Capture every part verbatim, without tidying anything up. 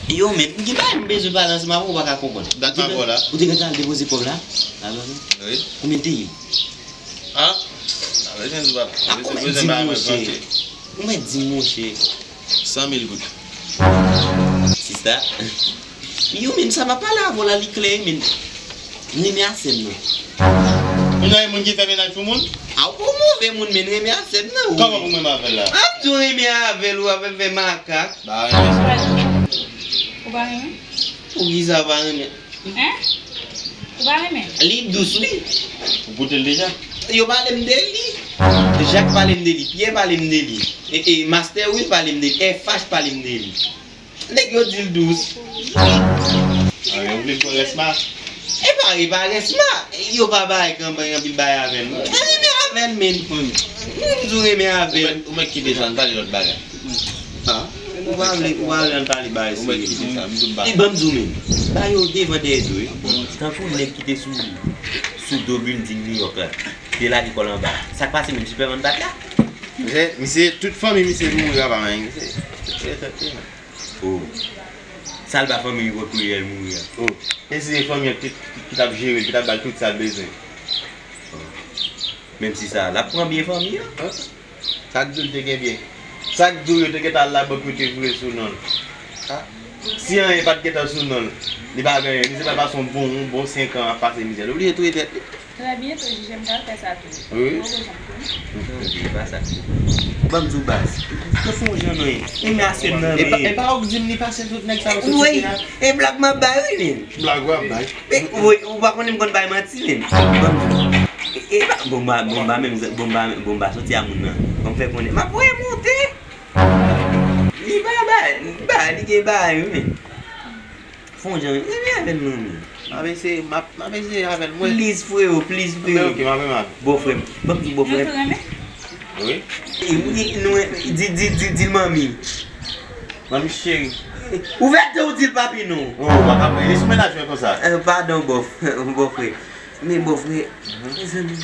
Yo, men, gen bagay m bezwen pale ansanm avè w, ou pa ka konprann. Dat m avè w la. Ou te gentan al depoze kòb la? Wi. Konbyen l te ye? A? A, bezwen di, papa. A, konbyen, di m, monchè. Konbyen, di m, monchè. San mil goud. Sista. Yo, men, sa m ap pale avè w la, li klè, men. M renmen Arsène nan. Ou nan yon moun ki fè mennaj pou moun? A, ou pa move moun, men renmen Arsène nan, wi. Kòman pou mwen renmen avè l la? A, m tou renmen avè l, ou ap fè makak. Ba, renmen sa. Ou pa renmen? Poukisa ou pa renmen? Hein? Ou pa renmen? Li dous, wi. Ou goute l deja? Yo pale m de li. Jak pale m de li, Pyè pale m de li. E, e, Master Will pale m de li, F H pale m de li. Nèg yo di l dous. A, yo vle pran rès ma. E pa, e pa rès ma. Yo pa bay kanpay anpil bay avè l. Mwen renmen avè l, men. Mwen toujou renmen avè l. Ou mèt, ou mèt kite sa, n pale lòt bagay. A, ou pa vle, ou pa vle n pale bagay serye. Ou mèt kite sa, m di w m pa. E ban m di w, men. Ba yo devan dèyè tou, wi. Tankou nèg ki te sou, sou do building New York la. Te lage kò l anba. Sa k pase menm, Superman bat la? Misye, misye, tout fanmi misye mouri apa, men. Misye, misye, misye, misye. Oh. Sa l ba fanmi li pran koulye l mouri a. Oh. E si se fanmi an ki, ki, ki t ap jere l, ki t ap ba l tout sa l bezwen. Oh. Menm si sa, l ap pran byen fanmi an. Hein? Sa k di w l te gen byen? Sa k di w yo te gentan al labank yo te voye sou non l? Ha? Si anyen pa t gentan sou non l, li pa gen anyen. Li se pa pase yon bon, yon bon senk an ap pase mizè. Li oblije touye tèt li. Trè byen, tou, jije m pral fè sa tou. Wi. Ou bezwen m tou. Non, li pa sa. Ban m di w baz. Te fè yon jan non. E men ase nan. E pa, e pa ou k di m li pase tout nèg sa yo sou site a? E blag m ap bay, wi, men. Blag w ap bay. E, wi, ou pa konnen m konn bay manti, men. Ban m di w. E, e pa, bon, ba, bon, ba menm, bon, ba, bon, ba soti a moun nan. Ban m fè konnen. M ap voye monte. Li pa bay, li pa, li gen bagay, wi, men. Fon jan, renmen avè l non, men. M ap eseye, m ap, m ap eseye avè l, mwen. Please, freo, please, freo. Ok, m ap renmen avè l. Bon, frè m. Ban m di, bon, frè m. Wi. E, e, nou, di, di, di, di l manmi. Manmi cheri. Ouvè je w, di l papi nou. Oh, pa ka, li sou mennaj mwen konsa. Eh, padon, bòf, bòfrè. Men bòfrè, mezanmi,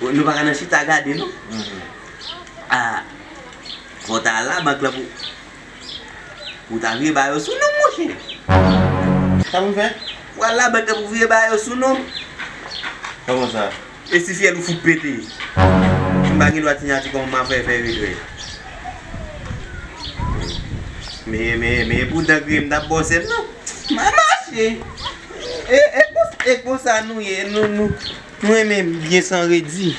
nou pa ka nan chita gade, non? Ah, fò w ta al labank la pou, pou w ta vire ba yo sou non, monchè. Sa pou m fè? W al labank la pou vire ba yo sou non. Kòman sa? E si fyèl ou fout pete? M pa gen dwa siyati, kòman m a fè fè retrè? Men, men, men, pou dan kriye m t ap bòse m non. M a mache. E, e, kon- e konsa nou ye, nou, nou, nou renmen byen san redi.